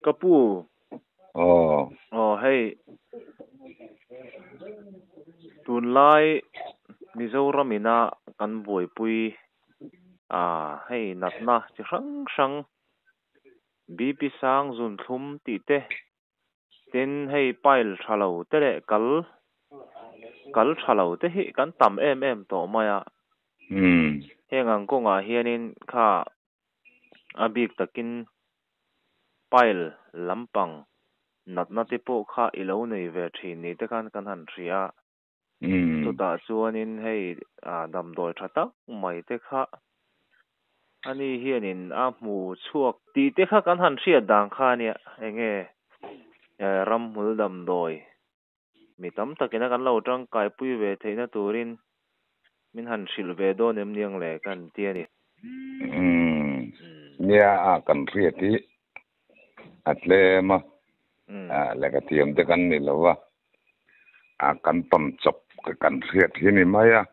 Ka pu. Aw. Aw hei tunlai Mizoram ina kan buaipui a hei natna chi hrang hrang BP sang zunthlum tih te tin hei pile tha lo te leh kal kal tha lo te hi kan tam em em tawh mai a. Heng ang kawngah hianin kha a bik takin pile lampang natna te pawh kha i lo nei ve thin ni te khan kan han hria a. Chutah chuanin hei damdawi tha tak mai te kha ani hianin a hmu chhuak tih te kha kan han hriat dan kha ania enge ramhmul damdawi mi tam takina kan lo tangkaipui ve theihna turin min han hrilh ve dawn em niang le ka han ti a ni. Umm nia a kan hriat hi a tlem a, lehkha thiam te kan ni lo a, a kan tawn chawp kan hriat hi ni mai a.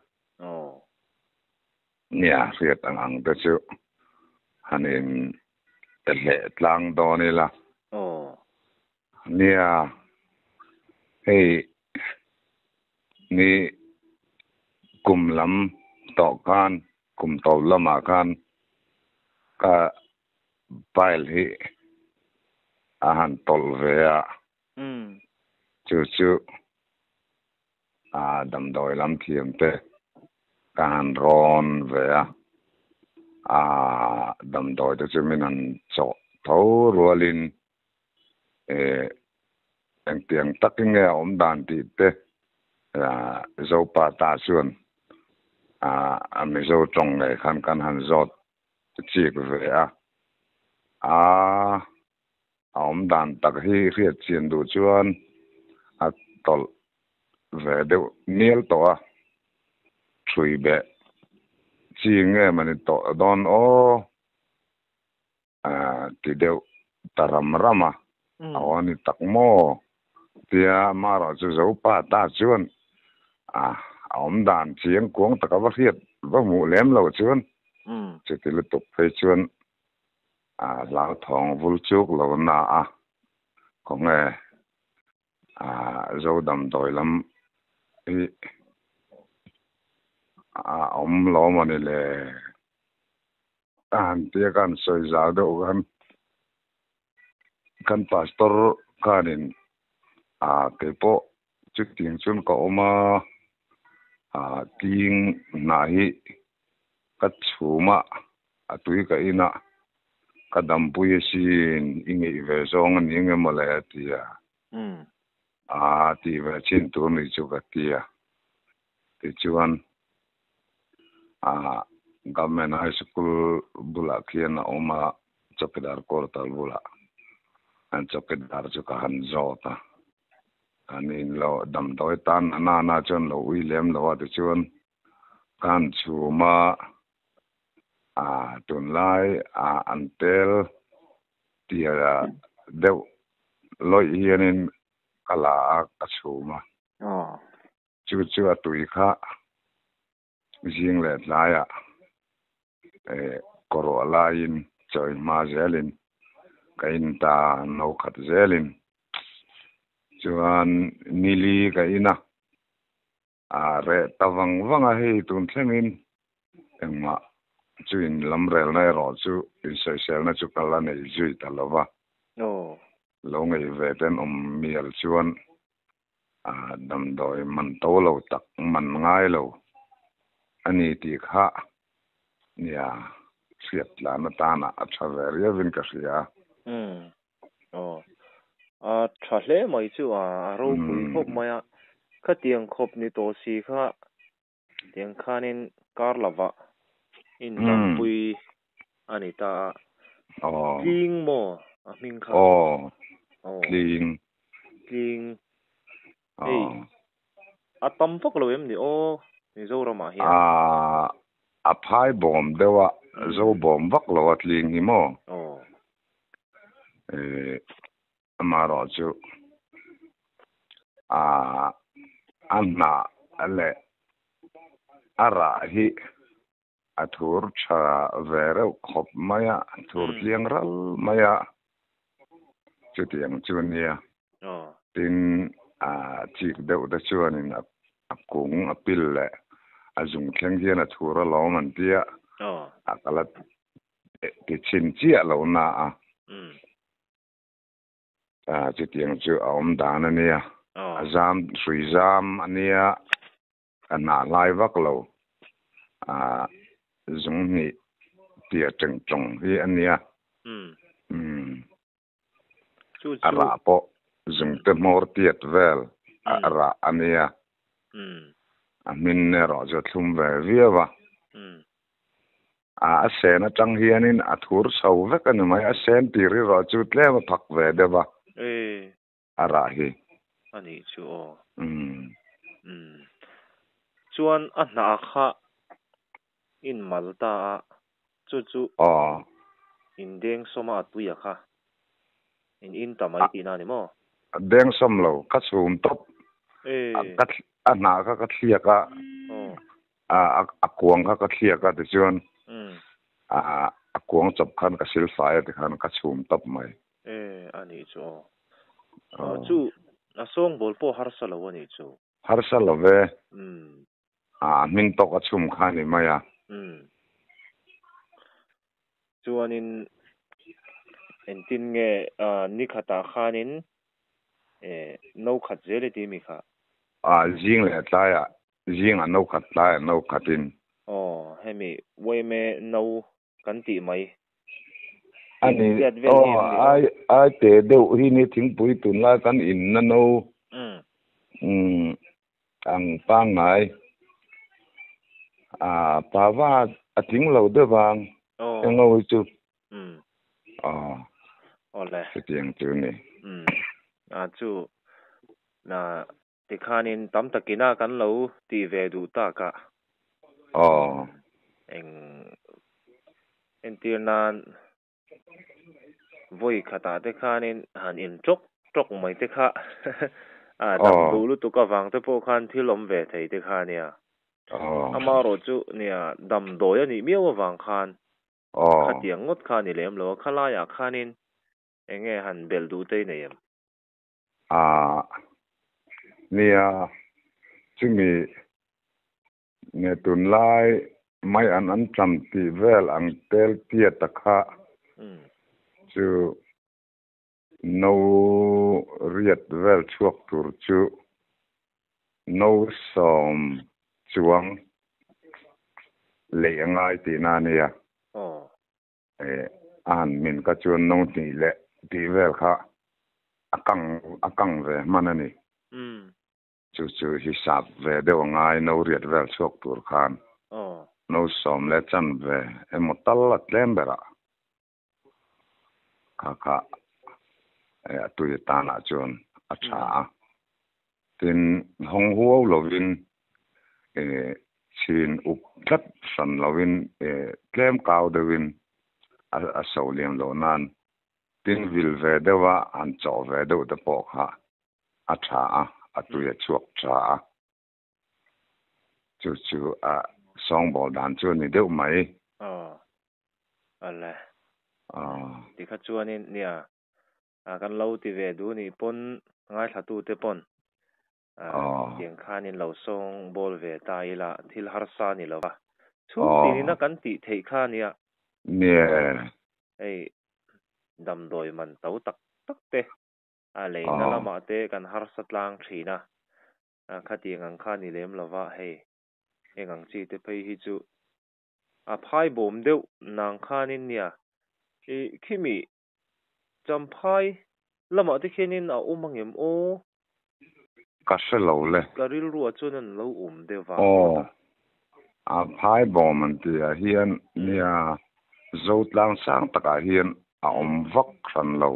Nia hriat ang ang te chu han in hleh tlang dawn ila. Nia, hei ni kum lam tawh khan, kum tawp lamah khan ka pile hi a han tawlh ve a, chu chu a damdawi lam thiam te ka han rawn ve a, a damdawi te chu min han chawh tho rualin Engtiang takin nge a awm dan tih te Zopa ta chuan a Mizo tawng ngei khan kan han zawt chik ve a. A awm dan tak hi hriat chian duh chuan a tawlh ve deuh mial tawh a, ṭhui beh chi nge mawni tawh dawn aw. Ti deuh ta ram ram a, a aw ni tak maw? Tia amaherawh chu Zopa ta chuan a awm dan chiang kuang taka va hriat va hmuh lem lo chuan chuti lutuk phei chuan a hlauthawng vul chuk lo na a, khawnge Zo damdawi lam hi a awm lo mawni le? A han tia ka han sawi zau deuh khan kan pastor khanin a keipawh chutiang chuan ka awm a, a tling hnah hi ka chhum a, a tui ka in a, ka dampui asin i ngeih ve zawng a ni nge mawle a ti a, a tih ve chin tur ni chu ka ti a, tichuan ah Government High School bulah khian a awm a, Chowkidar quarter bulah an chowkidar chu ka han zawt a, an in lo damdawi tan a nana chuan lo ui lem lo a tichuan ka han chhum a, ah tunlai ah an tel tia deuh lawih hianin ka la a ka chhum a. Chu chu a tui kha zing leh tlaiah kawruah laiin chawi hma zelin ka in ta no khat zelin chuan nili ka in a, a reh ta vang vang a hei tun thlengin engmah chu in lam relna erawh chu insawiselna chu ka la nei zui ta lo va, lo ngei ve ten awm mial chuan Damdawi man to lo tak man ngai lo a ni tih kha nia hriat tlan atana a tha ve riauin ka hria. Umm aw a tha hle mai chu a ropui khawp mai a, khatiang khawp ni tawh si kha tiang khanin kar lovah indampui a ni ta a. Tling maw a hming kha? Aw tling. Tling. Hei a tam vak lo em ni aw Mizoramah hian? A phai bawm deuh a, zo bawm vak lo a tling hi maw? Amaherawhchu a hnah leh a rah hi a thur tha ve reuh khawp mai a, thur tliang ral mai a. Chutiang chu ania. Aw. Tin, a chik deuh te chuanin a kung a pil leh a zung thleng hian a thur alawm an tia. Aw. A ka la ti chhin chiah lo na a. Umm. A chutiang chu a awm dan ania. Aw. A zam, hrui zam ania. A hnah hlai vak lo. A zung hnih tia teng tawng hi ania. Umm. Umm. Chu A chu. rah pawh zungte hmawr tiat vel a Umm. rah ania. Umm. A hmin erawh chu a thlum ve viau a. Umm. A a sen atang hianin a thur chho vek a ni mai. A sen tir erawh chu tlem a phak ve deuh a. E. A rah hi. A nih chu aw. Umm. Umm. Chuan a hnah kha in mal ta a, chu chu. Aw. In deng sawm a a tui a kha. In in ta mai tihna a ni maw? A deng sawm lo, ka chhum tawp. E. A a hnah kha ka thliak a. Aw. A a kuang kha ka thliak a tichuan. Umm. A a kuang chawp khan ka silfai a tikhan ka chhum tawp mai. E, a nih chu aw. Aw chu a sawngbawl pawh harsa lo a nih chu. Harsa lo ve. Umm. A hming tawk a chhum kha a ni mai a. Umm. Chuanin engtin nge ni khatah khanin e no khat zel i ti mi kha? A zing leh tlaiah zingah no khat tlaiah no khatin. Aw, hemi uaime no kan tih mai. A ni, aw, ai ai te deuh hi ni thingpui tunlai kan inna no umm ang pangngai a pava a tling lo deuh vang eng aw hi chu aw chutiang chu ni. Umm a chu na Tikhanin tam takina kan lo tih ve duh tak a. Aw. Eng entir nan vawi khatah te khanin han in tawk tawk mai te kha a dam duh lutuk avang te pawh khan thil awm ve thei te kha ania. Aw. Amaherawh chu nia damdawi a nih miau avang khan Aw. khatiang ngawt kha a ni lem lo a, khalaiah khanin eng nge han belh duh te i nei em? A nia, chumi nge tunlai mai an an ṭam tih vel ang tel tiata kha chu no riat vel chhuak tur chu no sawm chuang leih a ngai tihna a nia. A han min ka chuan no hnih leh tih vel kha a kang a kang ve hman a ni. Chu chu hisap ve deuh a ngai no riat vel chhuak tur khan no sawm leh chan ve emaw tal a tlem berah kha kha a tui atanah chuan a tha a. Tin, hawng huau lovin chhin up tlat hran lovin tlem kau deuhin a so liam loh nan tin vil ve deuha han chawh ve deuh te pawh kha a tha a, a tui a chhuak tha a. Chu chu a sawngbawl dan chu a ni deuh mai. Aw, ale. Aw. Tikha chuanin nia A kan lo ti ve duh nih pawn ngaithlatu te pawn tiang khan in lo sawng bawl ve ta ila thil harsa ni lo va. Chhung tin ina kan tih theih kha nia. Nia. Hei damdawi man to tak tak te a leina lamah te kan harsa tlang thin a, khatiang ang kha ni lem lo va hei eng ang chi te phei hi chu a phai bawm deuh nang khanin nia i khimi Champhai lamah te khianin a awm angem aw? Ka hre lo le. Ka rilruah chuan an lo awm deuh vang ngawt a. Aw, a phai bawm an tihah hian nia Zotlang sang takah hian a awm vak hran lo.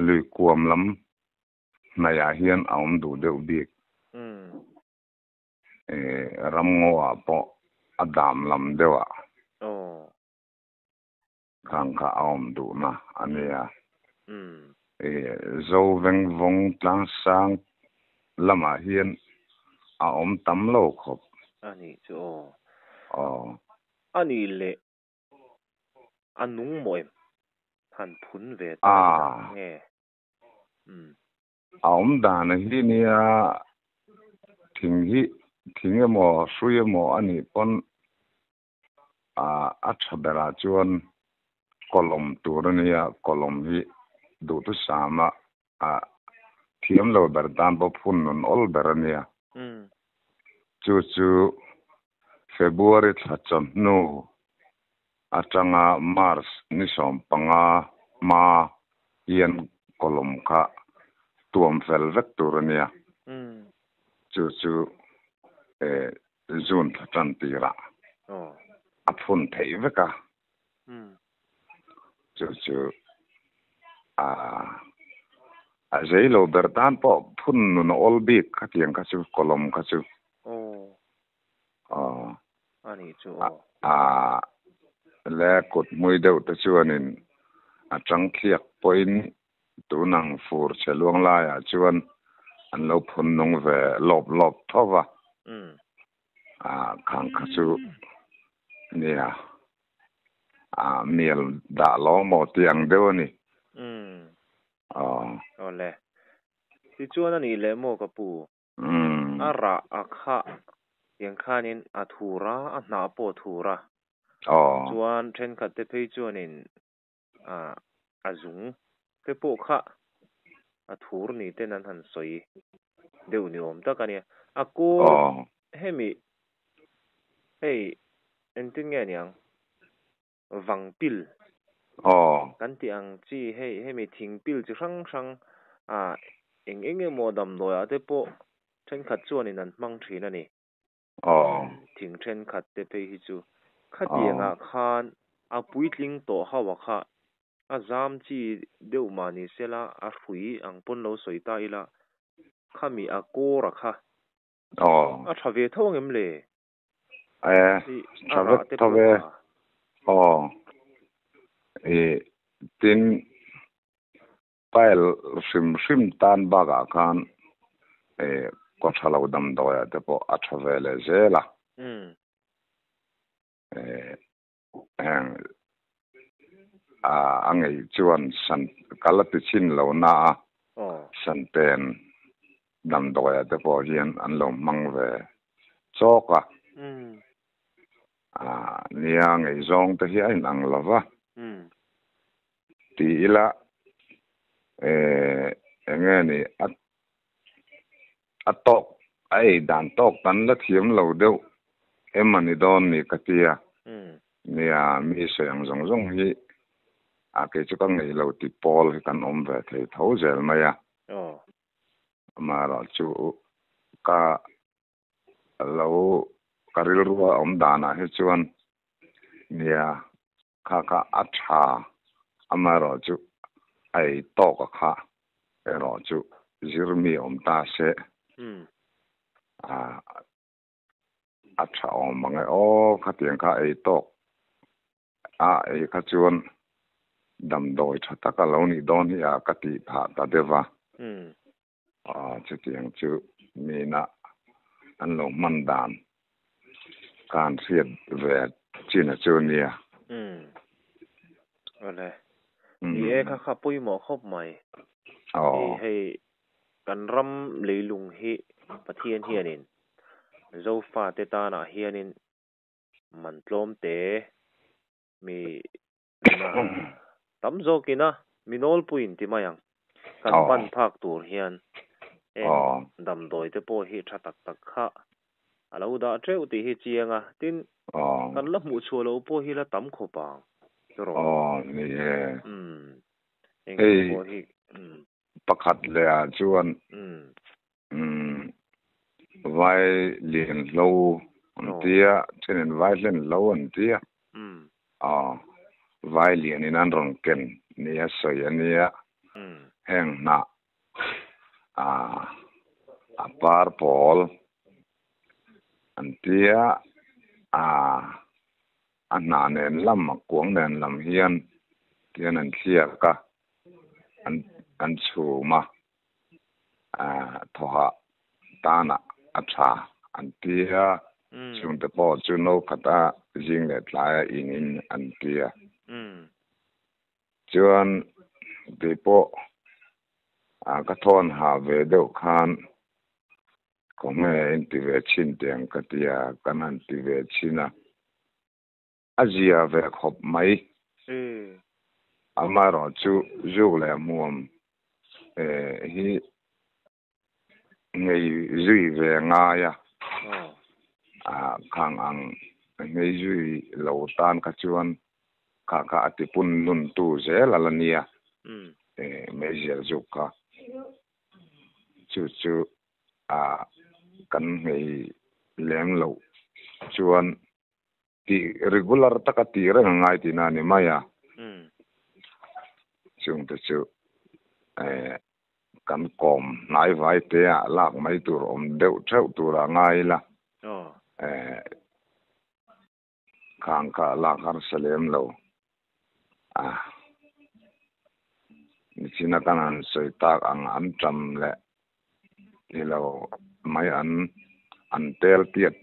Lui kuam lam hnaihah hian a awm duh deuh bik. Ramngaw-ah pawh a dam lam deuhah. Khang kha a awm duhna a nia. I Zo Vengvawng tlangsang lamah hian a awm tam lo khawp. A nih chu aw. Aw. A nih leh a nung maw em? Han phun ve ta ila nge? A awm dan hi nia thing hi thing emaw hrui emaw a nih pawn a tha berah chuan kawlawm tur a nia, kawlawm hi duhthusama a thiam lo ber tan pawh phun nun awl ber a nia. Chu chu February thla chawhnu atanga March ni 15 hma hian kawlawm kha tuam fel vek tur a nia. Chu chu June thla tan tirah a phun theih vek a. Chu chu a zei lo ber tan pawh phun nun a awl bik khatiang kha chu kawlawm kha chu. Le kut hmui deuh te chuanin a chang thliak pawhin tunang fur che luang laiah chuan an lo phun nung ve lawp lawp tho va. Khang kha chu nia mial dah lo maw tih ang deuh a ni. Awle. Tichuan a nih leh maw ka pu? A rah a kha tiang khanin a thur a, a hnah pawh a thur a. Chuan thenkhat te phei chuanin a zung te pawh kha a thur ni ten an han sawi deuh ni awm tak a nia. A kawr hemi hei engtin nge niang vang pil kan tih ang chi hei hemi thing pil chi hrang hrang eng eng emaw damdawiah te pawh thenkhat chuanin an hmang thin a ni. Thing thenkhat te phei hi chu khatiangah khan a puitling tawh ho a kha a zam chi deuh mah ni sela a hrui ang pawn lo sawi ta ila khami a kawr a kha a tha ve tho ang em le? Tha vek tho ve. Tin pile hrim hrim tan bakah khan kaw tha lo damdawiah te pawh a tha ve leh zel a. Heng a ngei chuan san kal a ti chin lo na a, santen damdawiah te pawh hian an lo hmang ve chawk a. Nia ngei zawng te hi a inang lo va. Ti ila enge ni a tawk a ei dan tawk tan la thiam lo deuh em a ni dawn ni ka tia. Nia mi sawi ang zawng zawng hi a kei chu ka ngei lo tih pawl hi kan awm ve thei tho zel mai a. Amaherawh chu ka lo ka rilru a awm danah hi chuan nia kha kha a tha amaherawh chu a ei tawk a kha erawh chu zir mi awm ta se a tha awm ang e aw khatiang kha ei tawk a ei kha chuan damdawi tha tak a lo nih dawn hi a ka tih phah ta deuh va. Chutiang chu mina an lo hman dan kan hriat ve chin a chu nia. Awle. Ni e kha kha pawimawh khawp mai. Hei kan ram leilung hi Pathian hianin Zofa te tanah hianin man tlawm te mi tam zawkina mi nawlpuiin ti mai ang. Kan pan phak tur hian damdawi te pawh hi tha tak tak kha a lo dah teuh tih hi chiang a. Tin kan la hmuh chhuah loh pawh hi la tam khawp ang. Ni e. Hei pakhat leh ah chuan vai lian hlo an tia, thenin vai hlen hlo an tia. Vai lianin an rawn ken nia sawi a nia. Heng hnah a par pawl an tia, a hnah nen lam a kuang nen lam hian tian an thliak a, an chhum a, thawhah tanah a tha an tia. Chhungte pawh chu no khata zing leh tlaia in an tia. Chuan keipawh A ka thawn ha ve deuh khan khawnge in ti ve chhin teh ang ka ti a, kan han ti ve chhin a, a zia ve khawp mai. Amaherawhchu zuk leh hmuam hi ngei zui ve ngai a, khang ang ngei zui lo tan kha chuan kha kha a ti pun lun tu zel a la nia, meizial zuk kha chu chu a kan ngei lem loh chuan tih regular taka tih reng a ngai tihna a ni mai a, chungte chu Kan kawm hnai vai te ah lak mai tur awm deuh theuh tur a ngai ila, khang kha lak harsa lem lo a, nichina kan han sawi tak ang an ṭam leh ni lo mai an an tel tiat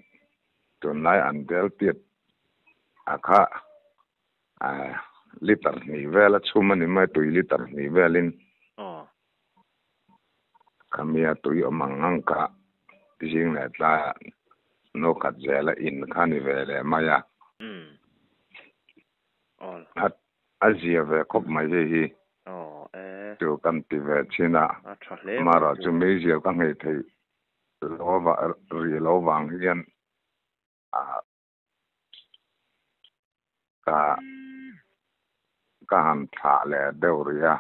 tunlai an tel tiat a kha Liter hnih vel a chhum a ni mai, tui liter hnih velin khamia tui awm ang ang kha zing leh tlaiah no khat zela in kha ni ve leh mai a. A zia ve khawp mai hei hi chu kan ti ve thin a, amaherawhchu meizial ka nghei theih rih lo vang hian Ka ka han thlah leh deuh rih a,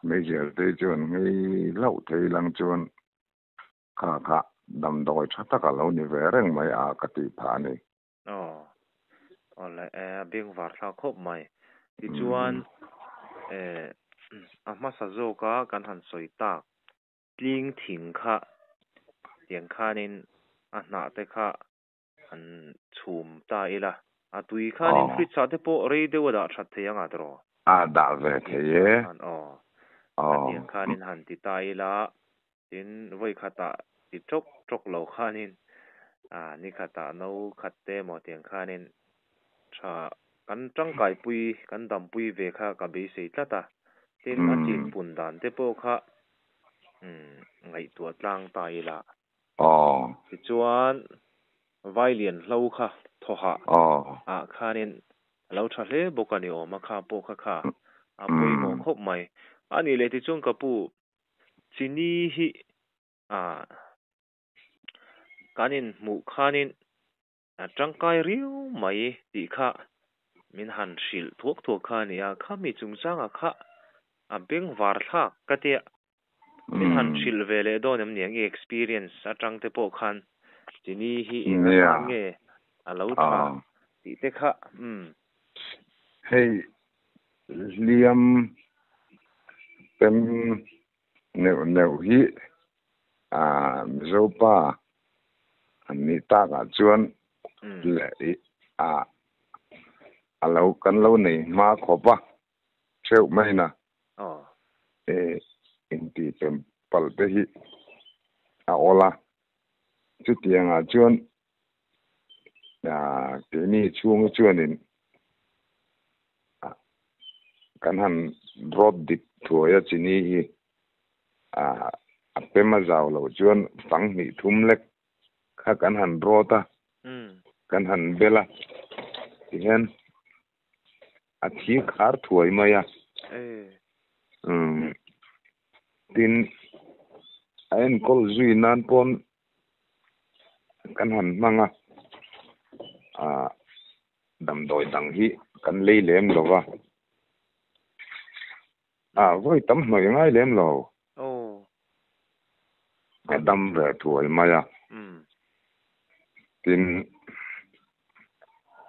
meizial te chuan ngei hlauh thei lang chuan kha kha damdawi tha tak a lo ni ve reng mai a ka tih phah a ni. Aw, aw le e, a beng var thlak khawp mai. Tichuan e a hmasa zawka kan han sawi tak tling thing kha tiang khanin a hnah te kha han chhum ta ila, a tui khanin fridge ah te pawh rei deuh a dah that thei ang a tiraw? A dah ve thei e. Aw, khatiang khanin han ti ta ila, tin vawi khatah ti tawk tawk lo khanin ni khatah no khat te emaw tiang khanin tha kan tangkaipui, kan dampui ve kha ka beisei tlat a, tin a chin pun dan te pawh kha ngaihtuah tlang ta ila. Tichuan, Vailian hlo kha thawhah ah khanin a lo tha hle bawk a ni awm a, kha pawh kha kha a pawimawh khawp mai. A nih leh tichuan ka pu, chini hi kan inhmuh khanin A tangkai riau mai tih kha min han hrilh thuak thuak kha a ni a, khami chungchangah kha a beng var thlak ka tia. Min han hrilh ve leh dawn em niang i experience atang te pawh khan chini hi eng atan nge a lo tha tih te kha umm. Hei hliam pem neuh neuh hi Mizo pa an nih takah chuan a lo kan lo nei hma khawp a theuh mai na intih pem palh te hi a awl a, chutiangah chuan keini chhunga chuanin kan han rawt dik thuai a chini hi a pem a zau loh chuan fang hnih thum lek kha kan han rawt a, kan han bel a tihian a thi khar thuai mai a. Tin, a enkawl zui nan pawn kan han hmang a, damdawi dang hi kan lei lem lo va. A vawi tam hnawih ngai lem lo. A dam ve thuai mai a. Tin,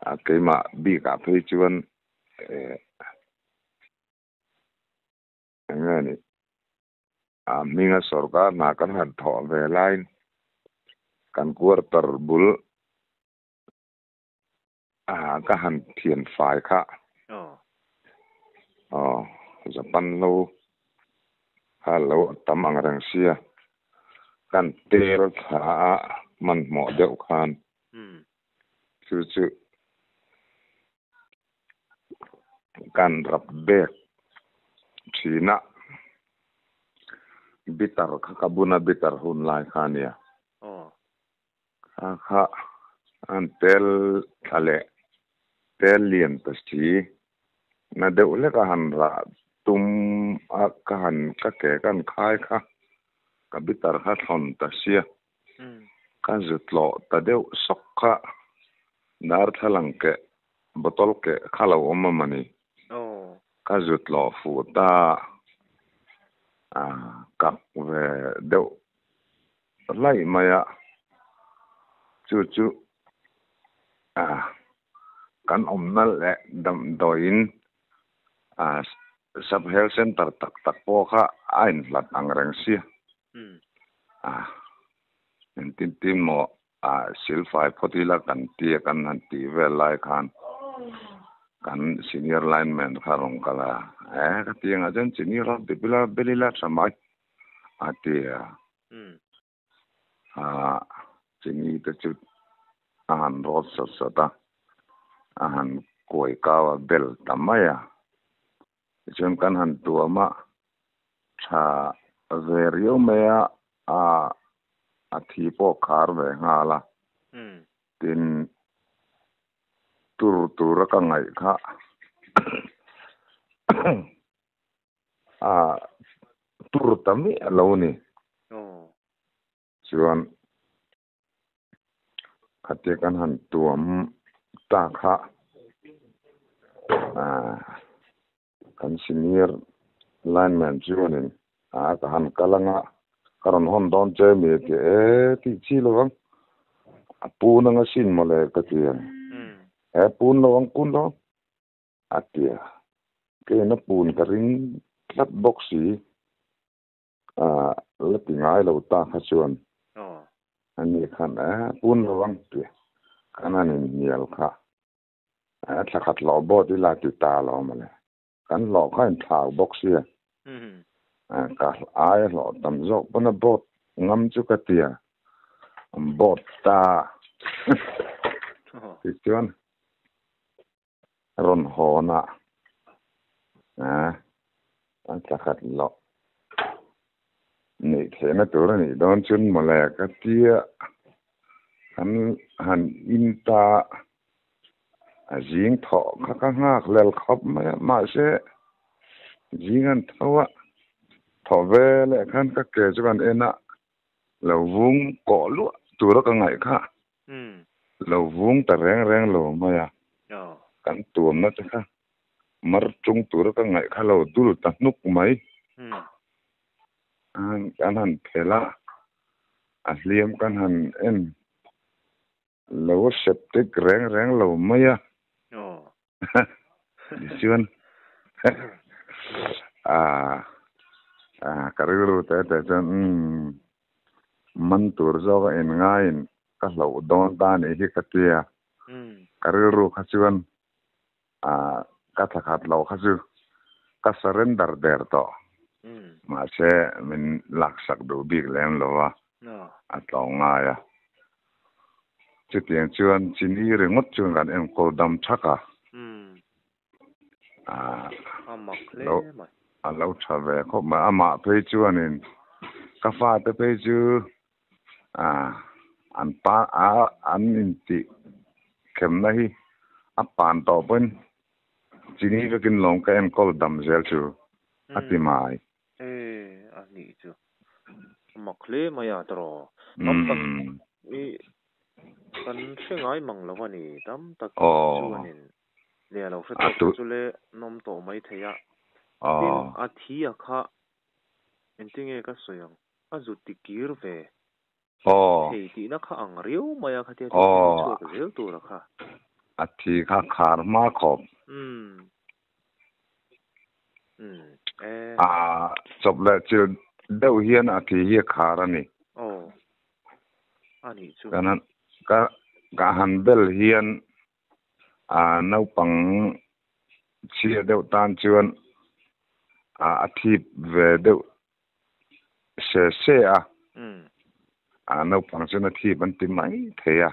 a keimah bikah phei chuan eng nge ni a hminga sorkar hna kan han thawh ve laiin kan quarter bul Ka han thian fai kha. Aw, Japan lo kha lo tam ang reng sia. Kan tel thla a hmanhmawh deuh khan chu chu kan rap bek thin a. Bitter kha ka buna bitter hun lai kha nia. Kha kha an tel thla leh tel lian ta si na deuh lek a han rah tum a ka han ka ke ka han khai kha ka bitter kha thlawn ta sia. Ka zu tlawh ta deuh sawk kha darthlalang keh bottle keh kha lo awm a mawni. Ka zu tlawh fuh ta a kak ve deuh hlaih mai a, chu chu a kan awmna leh damdawiin a sub health center tak tak pawh kha a inhlat ang reng sia. A engtin tin maw a silfai phawt ila kan tia kan han tih vel lai khan kan senior lineman kha rawn kal a, e ka ti angah chuan senior a bip ila bel ila tha mai a ti a. A chini te chu a han rawt sawt sawt a, a han kuai kau a bel ta mai a. Tichuan kan han tuam a, tha ve riau mai a, a a thi pawh khar ve nghal a. Tin, tur tura ka ngaih kha a tur ta miah lo a ni. Chuan khatia kan han tuam ta kha kan senior lineman chuanin a ka han kal anga ka rawn hawn dawn che mi a ti e tih chi lo ang a pun anga sin mawle ka ti a e pun lo ang pun lo ang a ti a keiin a pun ka ring tlat bawk si. A la ti ngai lo ta kha chuan ani khan e pun lo ang ti khan an inhnial kha e thla khat hlawh bawt ila ti ta lo mawle kan hlawh kha inthlau bawk sia e ka aia hlawh tam zawk pawn a bawt ngam chu ka tia an bawt ta tichuan rawn hawn a, a tla khat loh neih theihna tur a nih dawn chuan mawle ka tia kan han in ta a zing thawh kha ka nghak lel khawp mai a mahse zing an tho a thawh ve leh khan ka ke chu kan en a lo vung kawh luah tura ka ngaih kha. Lo vung ta reng reng lo mai a, kan tuamna te kha mar tung tura ka ngaih kha lo dul ta hnuk mai. Kan han phel a, a hliam kan han en lo septic reng reng lo mai a. Tichuan ka rilru te te chuan umm man tur zawk a in ngaiin ka hlauh dawn ta anih hi ka ti a, ka rilru kha chuan ka thla khat lo kha chu ka surrender der tawh mahse min laksak duh bik lem lo a, a tlawng ngai a. Chutiang chuan chini ringawt chuan kan enkawl dam thak a. A lo tha ve khawp mai. Amah phei chuanin ka fate phei chu an pa an intih khemna hi a pan tawh pawhin chini vekin lawm ka enkawl dam zel chu a ti mai. E, a nih chu. A mak hle mai a tawrh. Tam tak i kan hre ngai mang lo a ni. Tam tak chuanin leh a lo hre tawk te chu le nawm tawh mai thei a. Tin, a thi a kha engtinge ka sawi ang? A zut ti kir ve thei tihna kha ang riau mai a khatia thisen chhuak zel tur a kha. A thi kha khar hma khawp. A chawp leh chilh deuh hian a thi hi a khar a ni. Ka han bel hian a naupang chhia deuh tan chuan a thip ve deuh se se a. A naupang chuan a thip an ti mai thei a.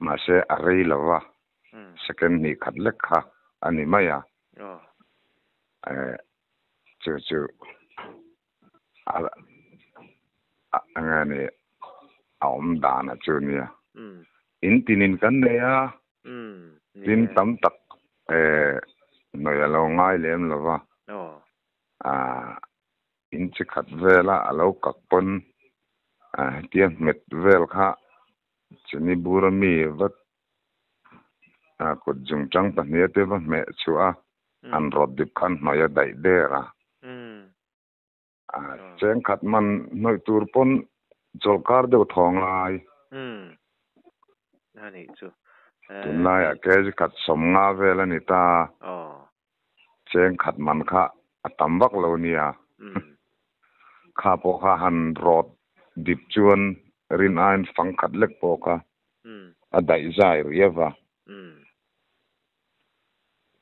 Mahse a rei lo va. Second hnih khat lek kha a ni mai a, chu chu a enge ni a awm dan a chu nia. In tinin kan nei a, tin tam tak hnawih a lo ngai lem lo va. In chi khat vela a lo kak pawn hetia hmet vel kha chini bura mi va kut zung tang pahnih te va hmeh chhuah a, han rawt dip khan hnawih a daih der a. Cheng khat man hnawih tur pawn chawlhkar deuh thaw ngai. Tunlaiah kg khat 50 vel a ni ta. Cheng khat man kha a tam vak lo nia. Kha pawh kha han rawt dip chuan rin aiin fang khat lek pawh kha a daih zai riau a.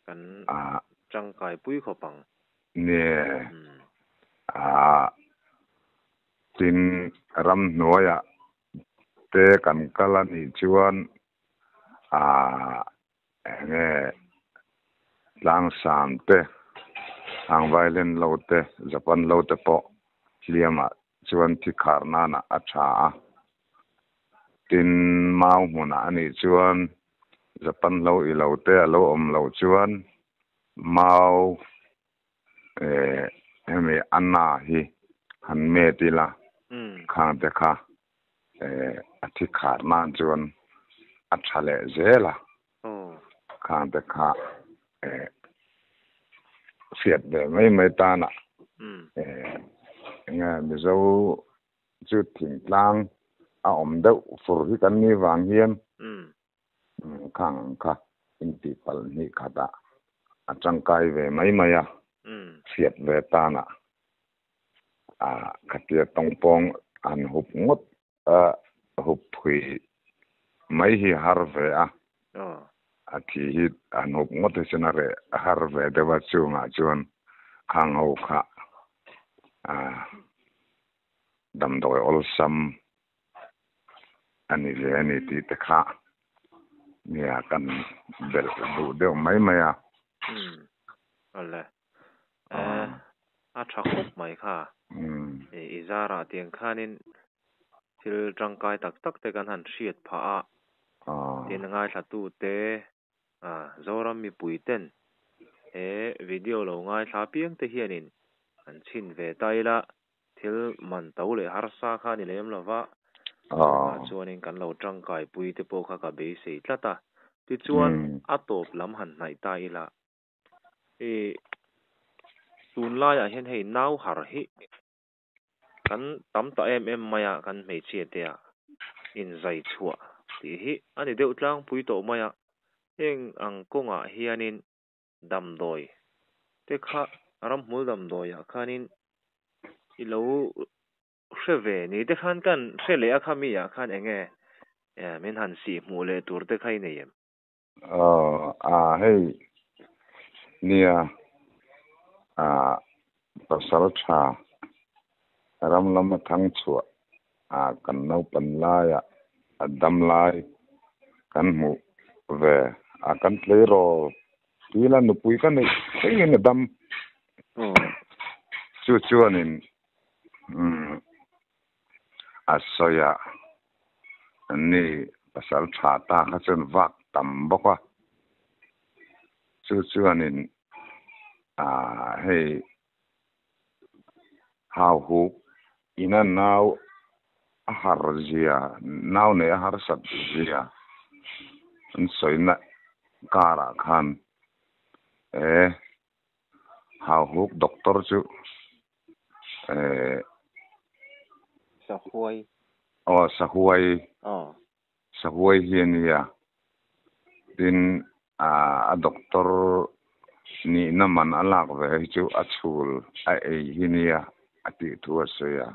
Kan tangkai pui khawp ang. Nia. Tin ramhnuaiah te kan kal a nih chuan enge tlangsam te, hang violin lo te, Japan lo te pawh hliamah chuan thi khar nanah a tha a. Tin mau hmunah a nih chuan Japan lo i lo te a lo awm loh chuan mau hemi Anna hi han met ila khang te kha a thi khar nan chuan a tha leh zel a, khang te kha hriat ve mai mai tana enge Mizo chu thingtlang a awm deuh fur hi kan ni vang hian khang ang kha intih palh hnih khatah a tangkai ve mai mai a, hriat ve tana khatia tawngpawng han hup ngawt hup phui mai hi har ve a, a thi hi han hup ngawt hi chuan a reh har ve deuh a, chungah chuan khang ho kha damdawi awlsam a ni ve a ni tih te kha nia kan belh duh deuh mai mai a. Awle. A tha khawp mai kha. I zarah tiang khanin thil tangkai tak tak te kan han hriat phah a. Tin ngaithla tu te Zoram mipui ten he video lo ngaithla piang te hianin an chhin ve ta ila thil man to leh harsa kha a ni lem lova, chuvang chuanin kan lo tangkai pui te pawh kha ka beisei tlat a. Tichuan a tawp lam han hnaih ta ila i tunlaiah hian hei nau har hi kan tam ta em em mai a, kan hmeichhia te ah inzai chhuah tih hi a ni deuh tlangpui tawh mai a. Heng ang kawngah hianin damdawi te kha ramhmul damdawiah khanin i lo hre ve ni te khan kan hre leh a kha mi ah khan enge min han sih hmuh leh tur te kha i nei em? A hei nia pasal tha ram lama thang chhuah kan naupan laia a dam lai kan hmuh ve a kan tleirawl tila nupui ka neih thlengin a dam. Chu chuanin a sawi a, ni pasal tha ta kha chuan vak tam bawk a. Chu chuanin hei hau huk ina nau a har zia, nau nei a harsat zia an sawina karah khan hau huk doctor chu Sahuai. Aw Sahuai. Sahuai hi a nia. Tin a doctor nihna man a lak ve hi chu a chhul a ei hi nia a tih thu a sawi a.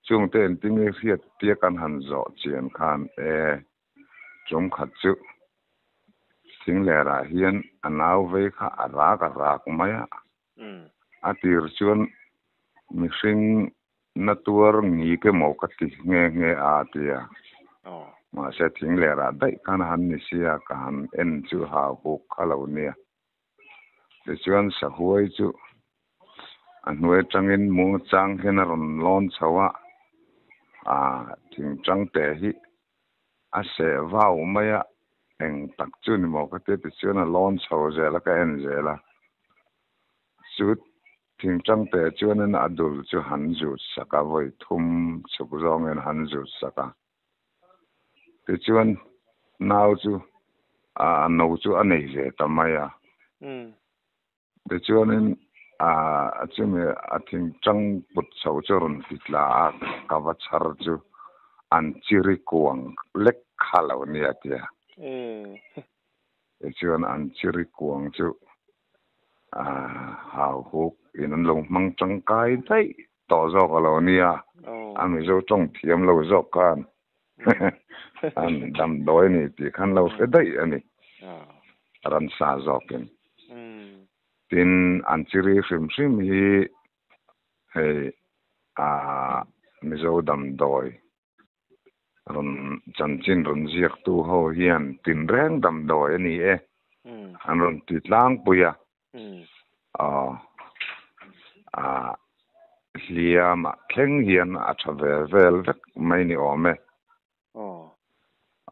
Chungte engtin nge hriat tia kan han zawh chian khan e tum khat chu thinglerah hian a nau vei kha a rak a rak mai a. A tir chuan mihring na tuar ngik emaw ka ti nghe nghe a a ti a. Mahse thinglerah daih khan a han ni sia ka han en chu hau huk kha lo nia. Tichuan sahuai chu A hnuai atangin muangchang hian a rawn lawn chho a, ah thing tang te hi a seh vau mai a, eng tak chu ni maw ka tia tichuan a lawn chho zel a ka en zel a, chu thing tang te chuanin a dul chu han zut sak a, vawi thum chhuk zawngin han zut sak a, tichuan nau chu a no chu a nei ve ta mai a. Tichuanin a chumi a thingtang put chho chu rawn ti tla a, ka va chhar chu an chiri kuang lek kha lo nia tia. Tichuan an chiri kuang chu hau huk in an lo hmang tangkai daih tawh zawk a lo nia, a Mizo tawng thiam lo zawk khan an damdawi a ni tih khan lo hre daih a ni, ransa zawkin. Tin, an chiri hrim hrim hi hei Mizo damdawi rawn chanchin rawn ziaktu ho hian tinreng damdawi a ni e, an rawn ti tlangpui a. Aw, ah, hliamah thleng hian a tha ve vel vek mai ni awm e.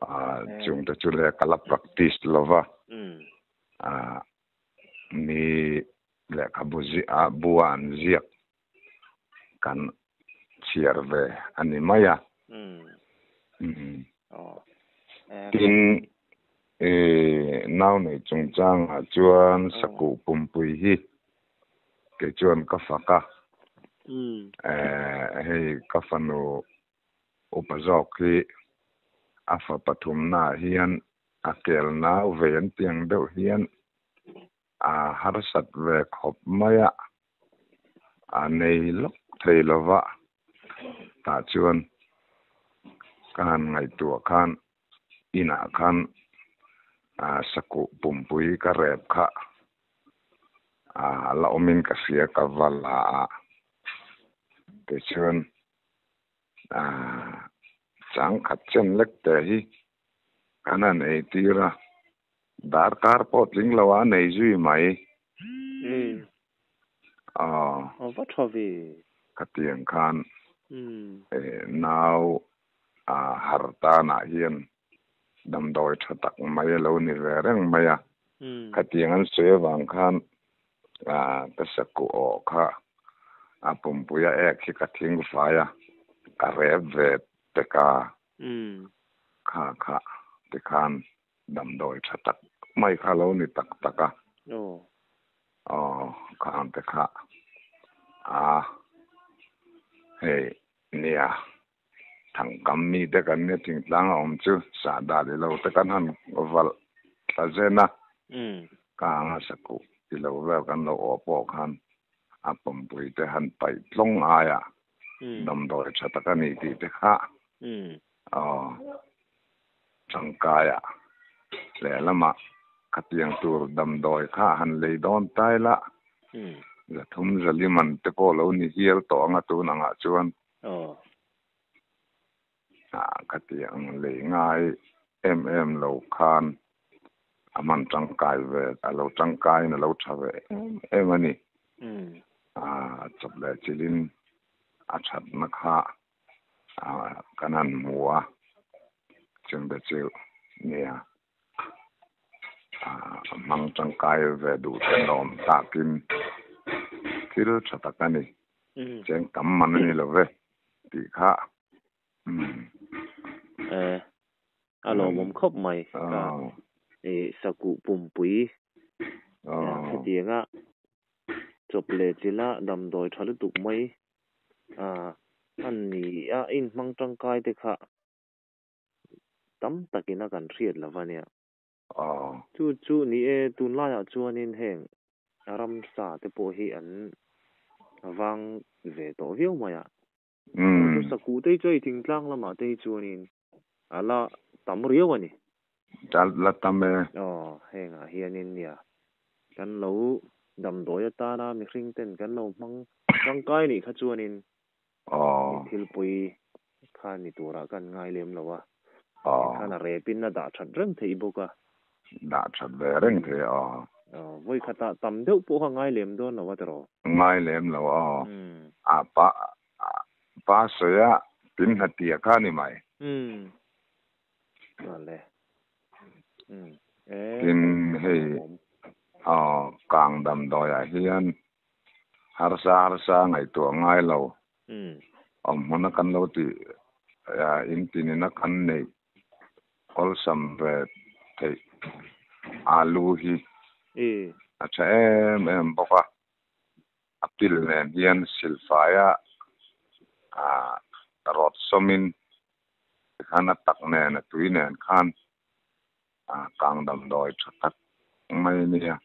Ah, chungte chu le ka la practice lo va. Ah, mi lehkhabu ziah bua an ziak kan chhiar ve a ni mai a. Tin, nau nei chungchangah chuan sakuh pumpui hi kei chuan ka fak a. Hei ka fanu upa zawk hi a fa pathumnaah hian a kel nau ve an tih ang deuh hian a harsat ve khawp mai a, a nei lawk thei lo va, tah chuan ka han ngaihtuah khan inah khan sakuh pumpui ka rep kha a la awmin ka hria ka va la a, tichuan changkhat chen lek te hi kan han eitir a. Darkar pawh tling lo a nei zui mai. Aw. A va tha ve. Khatiang khan nau har tanah hian damdawi tha tak mai a lo ni ve reng mai a. Khatiang an sawi avang khan ka sakuh awh kha a pumpui a ek hi ka thing fai a, ka rep ve pek a. Kha kha tikhan Damdawi tha tak mai kha lo ni tak tak a. Aw khang te kha a hei nia thangkam mi te kan nia thingtlang a awm chu sahdah i lo te kan han valh thla zen a ka ang a sakuh i lo vel kan lo awh pawh khan a pumpui te han paih tlawng aia damdawi tha tak a ni tih te kha Aw, tangkaia lehlamah khatiang tur damdawi kha han lei dawn ta ila, zathum zali man te pawh lo ni hial tawh ang a tun angah chuan khatiang lei ngai em em lo khan a hman tangkai ve, a lo tangkaiin a lo tha ve em em a ni. Chawp leh chilhin a thatna kha kan han hmu a, chungte chu nia hmang tangkai ve duh te an awm takin thil tha tak a ni, cheng tam man a ni lo ve tih kha. A lawmawm khawp mai ka sakuh pumpui hetianga chawp leh chilha damdawi tha lutuk mai A ni a, inhmang tangkai te kha tam takin a kan hriat lo va nia. Chu chu ni e, tunlaiah chuanin heng ramsa te pawh hi an vang ve tawh viau mai a. Chu sakuh te hi chu hei thingtlang lamah te hi chuanin a la tam riau a ni. La tam e. Aw, hengah hianin nia kan lo damdawi atana mihring ten kan lo hmang tangkai nih kha chuanin thilpui kha ni turah kan ngai lem lo a, tikhan a repin a dah that reng theih bawk a. Dah that ve reng thei aw. Aw, vawi khatah tam deuh pawh kha ngai lem dawn lo a tiraw? Ngai lem lo aw. A pa pa sawi a tin hna tia kha ni mai. Umm. Awle. Umm. E Tin hei aw kang damdawiah hian harsa harsa ngaihtuah ngai lo. Umm. Awm hmuna kan lo tih in tinina kan neih awlsam ve theih alu hi a tha em em bawk a, a pil nen hian silfaia rawt sawmin tikhan a tak nen a tui nen khan kang damdawi tha tak mai a nia.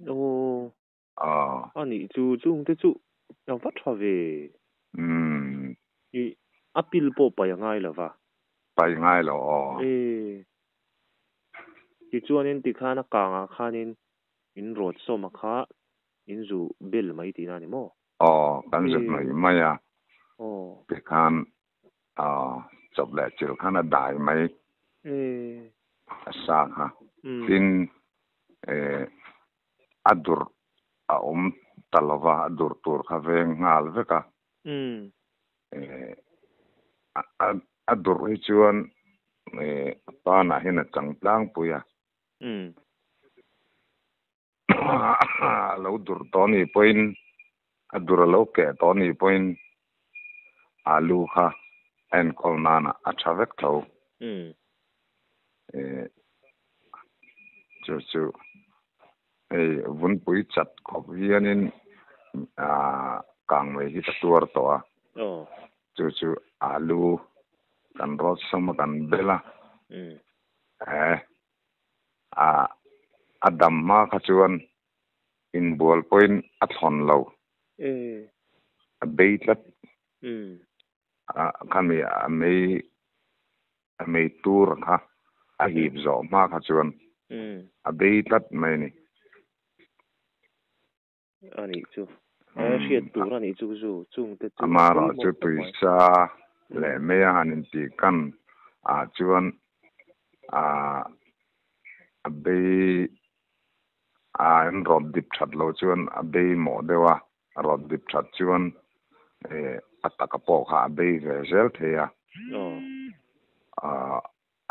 Aw. Aw. A nih chu chungte chu a va tha ve. Umm. I a pil pawh pai a ngai lo va. Pai ngai lo aw. E. Tichuanin tikhan a kangah khanin in rawt sawma kha in zu bel mai tihna a ni maw? Aw, kan zu mai mai a. Aw. Tikhan aw chawp leh chilh khan a dai mai. E. A sa kha. Tin e a durh a awm ta lo va, a durh tur kha veng nghal vek a. A durh hi chuan a panah hian a chang tlangpui a. A lo durh tawh anih pawhin, a durh a lo keh tawh anih pawhin alu kha a enkawl nana a tha vek tho. Chu chu hei vunpui chat khawp hianin kangmei hi ka tuar tawh a. Chu chu alu kan rawt sawm a kan bel a. A dam hma kha chuan inbual pawhin a thlawn lo. A bei tlat. Khami a mei a mei tur kha a hip zawh hma kha chuan a bei tlat mai a ni. A nih chu. E hriat tur a nih chu zu chung te chu. Amaherawh chu tuisa leh mei a han intih kan ah chuan a bei a an rawt dip that loh chuan a bei mawh deuh a, rawt dip that chuan a taka pawh kha a bei ve zel thei a.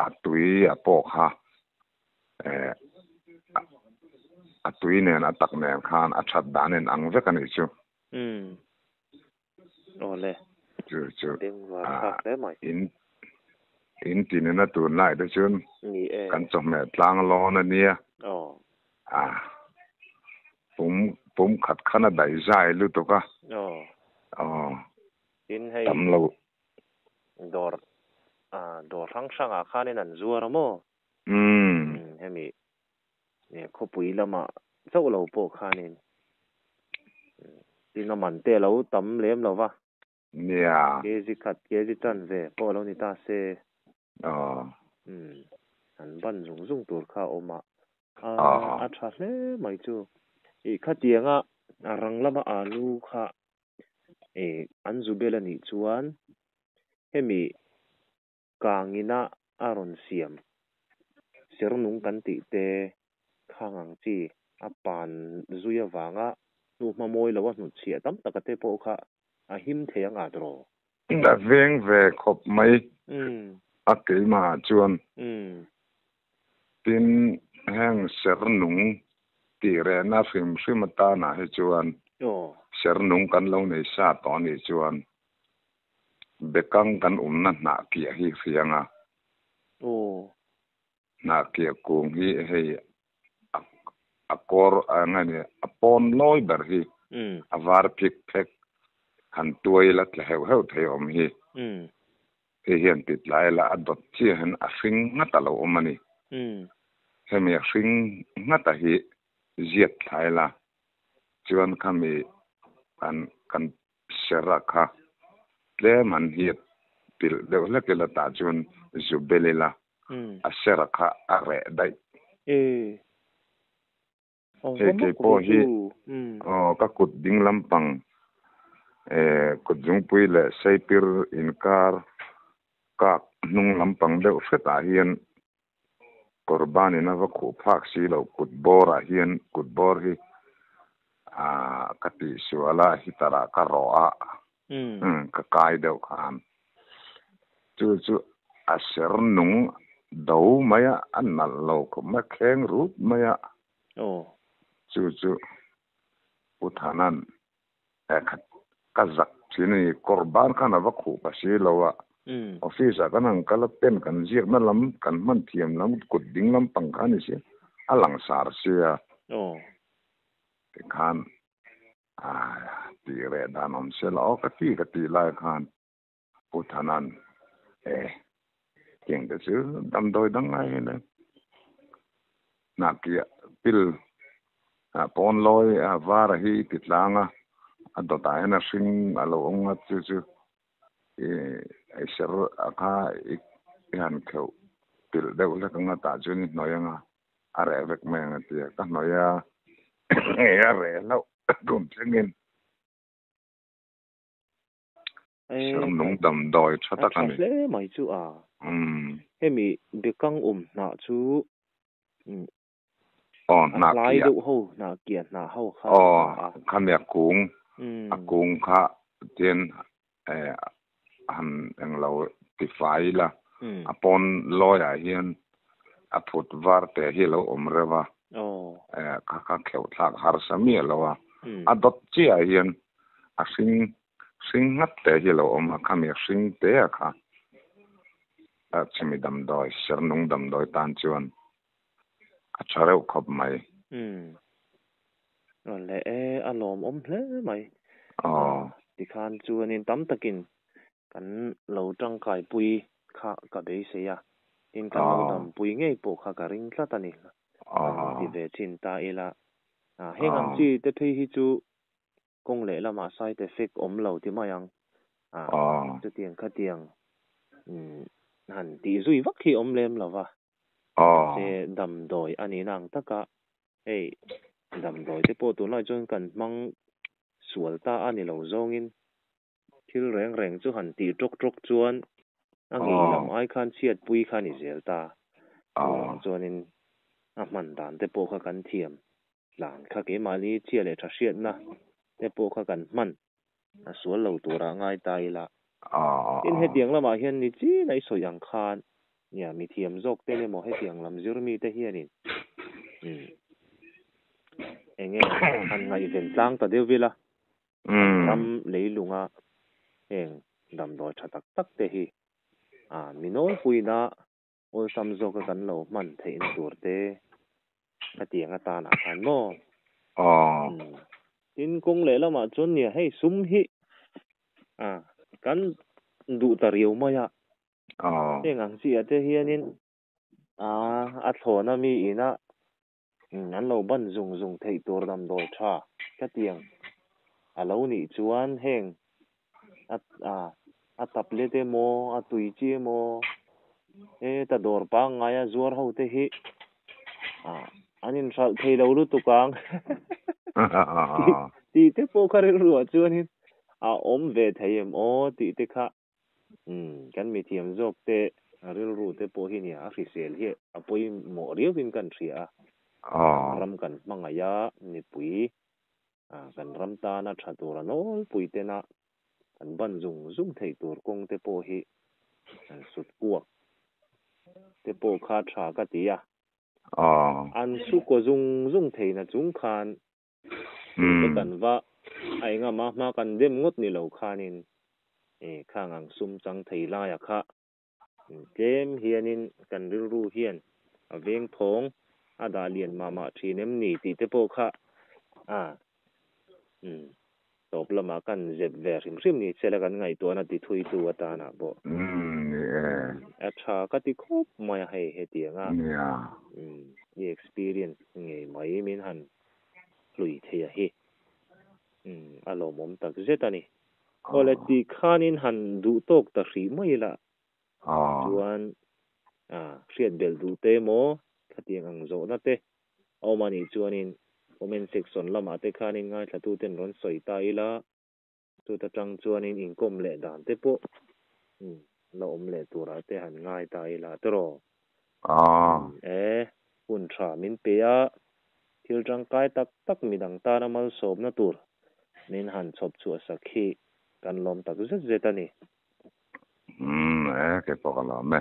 A tui a pawh kha a tui nen a tak nen khan a that dan in ang vek a nih chu. Umm. Awle. Chu chu. Bengvar thlak hle mai. In in tinin a tun lai te chuan Ni e. kan chawhmeh tlang lawn a nia. Aw. A pum pum khat khan a daih zai lutuk a. Aw. Aw. Tin hei. Tam lo. Dawr dawr hrang hrangah khanin an zuar a maw? Umm. Hemi khawpui lamah chauh lo pawh khanin tin a man te a lo tam lem lo va. Nia. Kg khat, kg tan ve pawh a lo ni ta se. Aw. Umm. An ban zung zung tur kha a awm a. A tha hle mai chu. Ih khatianga a rang lama alu kha Ih an zu bel a nih chuan hemi kangina a rawn siam sernung kan tih te khang ang chi a pan zui avanga hnuhma mawi lo a hnutchhiah tam taka te pawh kha a him thei ang at rawh. A veng ve khawp mai a keimah chuan. Tin, heng sernung tih rehna hrim hrim atanah hi chuan sernung kan lo nei sa tawh anih chuan bekang kan umna hnah kiah hi hriang a. Hnah kiah kung hi hei a kawr ang a ni, a pawn lawi ber hi a var phik phek han tuai la tla heuh heuh thei awm hi. Hei hian ti tlai la a dawt chiah hian a hring nghat a lo awm a ni. Hemi a hring nghat a hi ziat thlai la chuan khami kan kan ser a kha tlem han hiat pilh deuh hlek ila tah chuan zu bel ila a ser a kha a reh daih. Hei kei pawh hi aw ka kut ding lampang kut zungpui leh seipir inkar kak hnung lampang deuh hretah hian Korban in a va khuh phak si loh kut bawrah hian kut bawr hi ka tihsual a heater ah ka rawh a ka kai deuh khan chu chu a ser nung do mai a a nalh lo khawp mai a kheng rut mai a chu chu Pu Thana'n ka zak thin a ni. Kawrban khan a va khuh pa si lo a, office ah kan han kal a, pen kan ziakna lam, kan hman thiam lam, kut ding lampang kha a ni si, a langsar sia. Tikhan tih reh dan awm se la aw ka ti ka tih lai khan Pu Thana'n e tiang te chu damdawi dang ngai hi le hnahkiah pil pawn lawi a var a hi i ti tlang a, a dawtah hian a hring a lo awm ngat chu chu i ser a kha i han kheuh pilh deuh hlek anga tah chuan i hnawih anga a reh vek mai ang a ti a, ka hnawih a a reh hlauh tun thlengin. Sermnung damdawi tha tak a ni. A tha hle mai chu a. Hemi bekang um hnah chu a hlai deuh ho hnah kiah hnah ho kha a tha a. Aw khami a kung a kung kha tian han englo tifai ila a pawn lawiah hian a phut var te hi a lo awm reuh a kha kha kheuh thlak harsa miah lo a a dawt chiah hian a hring hring nghat te hi a lo awm a, khami a hring te a kha chumi damdawi, sernung damdawi tan chuan a tha reuh khawp mai. Umm. Aw le e, a lawmawm hle mai. Aw. Tikhan chuanin tam takin kan lo tangkaipui kha ka beisei a, tin kan lo dampui ngei pawh kha ka ring tlat a ni. Kan ti ve thin ta ila. Heng ang chi te phei hi chu kawng leh lamah side effect awm lo ti mai ang. Chutiang khatiang han tih zui vak hi awm lem lo va. Mahse damdawi a nihna ang taka hei damdawi te pawh tunlai chuan kan hmang sual ta a ni lo zawngin thil reng reng chu han tih tawk tawk chuan a ngei lam ai khan chhiatpui kha a ni zel ta. Chuvang chuanin a hman dan te pawh kha kan thiam tlan kha keimahni chhia leh tha hriatna te pawh kha kan hman a sual lo turah ngai ta ila. Tin, hetiang lamah hian ni chin a i sawi ang khan nia mithiam zawk te emaw hetiang lam zir mite hianin eng nge han ngaihven tlang ta deuh ila kan ram leilunga heng damdawi tha tak tak te hi mi nawlpuina Awlsam zawka kan lo hman theihna tur te khatiang atanah khan maw? Tin, kawng lehlamah chuan nia hei sum hi kan duh ta riau mai a. Heng ang chiah te hianin a thlawna mi ina an lo ban zung zung theih tur damdawi tha khatiang a lo nih chuan heng a tablet emaw a tui chi emaw heta dawr pangngaia zuar ho te hi an inhralh thei lo lutuk ang tih te pawh kha rilruah chuanin a awm ve thei em aw tih te kha Kan mithiam zawk te rilru te pawh hi nia a hrisel hi a pawimawh riauin kan hria a, ram kan hmangaih a, mipui kan ram tana tha tur a nawlpui tena kan ban zung zung theih tur kawng te pawh hi kan sut kuak te pawh kha tha ka ti a, an su kaw zung zung theihna chung khan Tute kan va a engah mah hma kan dem ngawt ni lo khanin khang ang sum chang thei laia kha tlem hianin kan rilru hian a veng thawng a dah lian mah mah thin em ni tih te pawh kha a tawp lamah kan zep ve hrim hrim ni chela kan ngaihtuahna ti thuitu atana pawh a tha ka ti khawp mai a hei hetianga i experience ngei mai min han hlui thei a hi. Umm a lawmawm tak zet a ni. Awle tih khanin han duh tawk ta hrih mai ila chuan hriat belh duh te emaw khatiang ang zawhna te a awm a nih chuanin comment section lamah te khanin ngaithlatuten rawn sawi ta ila Chut atang chuanin inkawm leh dan te pawh la awm leh turah te han ngai ta ila tiraw? Ah. E, hun tha min pe a, thil tangkai tak tak midang tana malsawmna tur min han chhawp chhuah sak hi kan lawm tak zet zet a ni. E, keipawh ka lawm e.